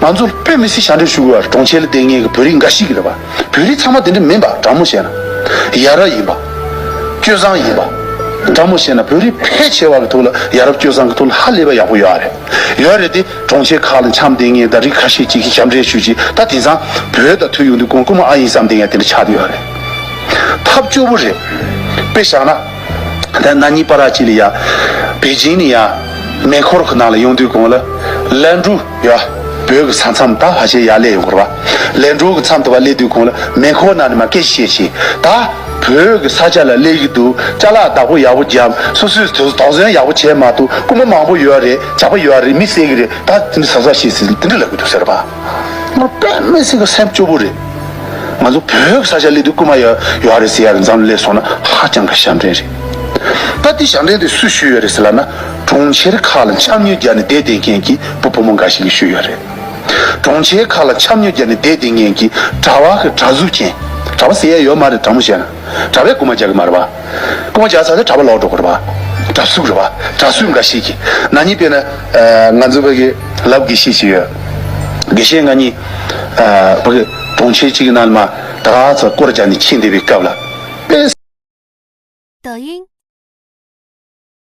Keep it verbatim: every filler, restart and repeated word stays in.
ང་ཚོ་དཔེ་མི་སྲིད་ཞབས་འདྲེན་ཞུ་དགོས་པ་རེད། གྲོང་ཁྱེར་ལ་བསྡད་མཁན་གྱི་བོད་རིགས་འགའ་ཞིག་གིས་རེད་པ། བོད་རིགས་ཚང་མ་དེ་འདྲ་མིན་པ། དྲང་མོ་བཤད་ན། ཡ་རབས་ཡིན་པ། སྤྱོད་བཟང་ཡིན་པ། དྲང་མོ་བཤད་ན་བོད་རིགས་ཕལ་ཆེ་བ་གི་ཐོག་ལ། ཡ་རབས་སྤྱོད་བཟང་གི་ཐོག་ལ་ཧ་ལས་པ་ཡག་པོ་ཡོད་རེད། ཡོད་རེད་དེ། གྲོང་ཁྱེར་ཁག་ལ་འཁྱམས་བསྡད་མཁན་དང་རིགས་ཁ་ཤས་ཅིག་གིས་ཞབས་འདྲེན་ཞུ་བྱས། ད་དེང་སང་བོད་དང་ཐུག་ཡོང་དུས་ཀུན་ཀུན་མ་ཨ་ཡིན་བསམ་བསྡད་མཁན་དེ་འདྲ་ཆགས་བསྡད་ཡོད་རེད། ཐབས་སྐྱོ་པོ་རེད། དཔེ་བཞག་ན། ད་ན་ནིང་བར་ཅིག་ལ་ཡ། པེ་ཅིང་ནས་ཡ། མེ་འཁོར་གྱི་ནང་ལ་ཡོང་དུས་གོང་ལ། ལན་ཀྲུའུ་ཡ། བོད་ཀྱི་ས་མཚམས་ད་ཕལ་ཆེར་ཡར་སླེབས་ཡོང་གི་རེད་པ། ལན་ཀྲུའུ་གི་མཚམས་དུ་བ་སླེབས་དུས་གོང་ལ་མེ་འཁོར་ནང་ནས་མར་སྐད་ཆ་བཤད་བྱས། ད་བོད་ཀྱི་ས་ཆ་ལ་སླེབས་ཀྱི་འདུག་ཅ་ལག་བདག་པོ་ཡག་པོ་བརྒྱབ། སོ་སོའི་དོ་དོགས་ཟོན་ཡག་པོ་བྱས་མ་འདུག་རྐུན་མ་མང་པོ་ཡོད་རེད། ཇག་པ་ཡོད་རེད། མི་བསད་ཀྱི་རེད། ད་དེ་འདྲ་ཟབ་ཟབ་བཤད་ཟིན་དེ་འདྲ་ལབ་ཀྱི་འདུག་ཟེར་བ། ང་དཔེ་མི་སྲིད་ཀྱི་སེམས་སྐྱོ་པོ་རེད། ང་ཚོ་བོད་ས་ཆ་སླེབས་དུས་རྐུན་མ་ཡོད་ཡོད་རེད་ཟེར་ཡ་གི་མཚམས་ལ་སླེབས་སོང་ན་ཧ་ཅང་གི་ཞབས་འདྲེན་རེད། ད་དེ་ཞབས་འདྲེན་དེ་སུས་ཞུས་ཡོད་རེད་ཟེར་ལབ་ན། གྲོང་ཁྱེར་ཁག་ལ་འཁྱམ་ཉུལ་བརྒྱབ་ནས་བསྡད་བསྡད་མཁན་གྱི་བུ་བུ་མོ་འགའ་ཞིག་གིས་ཞུས་ཡོད་རེད། གྲོང་ཁྱེར་ཁག་ལ་འཁྱམ་ཉུལ་བརྒྱབ་ནས་བསྡད་བསྡད་མཁན་གྱི་གྲྭ་པ་གི་གྲྭ་གཟུགས་ཅན། གྲྭ་པ་ཟེར་ཡ་ཡོད་མ་རེད། དྲང་མོ་བཤད་ན། གྲྭ་པས་རྐུན་མ་རྒྱག་གི་མ་རེད་པ། རྐུན་མ་རྒྱག་ཚར་ཚེ་གྲྭ་པ་ལོག་འགྲོ་གི་རེད་པ། གྲྭ་གཟུགས་རེད་པ། གྲྭ་གཟུགས་འགའ་ཞིག་གིས། ན་ནིང་དཔེར་ན། ཨ། ང་ཚོ་བོད་ཀྱི་ལབ་དགེ་བཤེས་ཤིག་ཡོད། དགེ་བཤེས་ང་གཉིས། ཨ། བོད་ཀྱི་གྲོང་ཁྱེར་གཅིག་གི་ནང་ལ་མར་ད་ག་ཚོད་སྐོར་རྒྱག་ནས་ཕྱིན་བསྡད་པའི་སྐབས་ལ། དཔེ། 抖音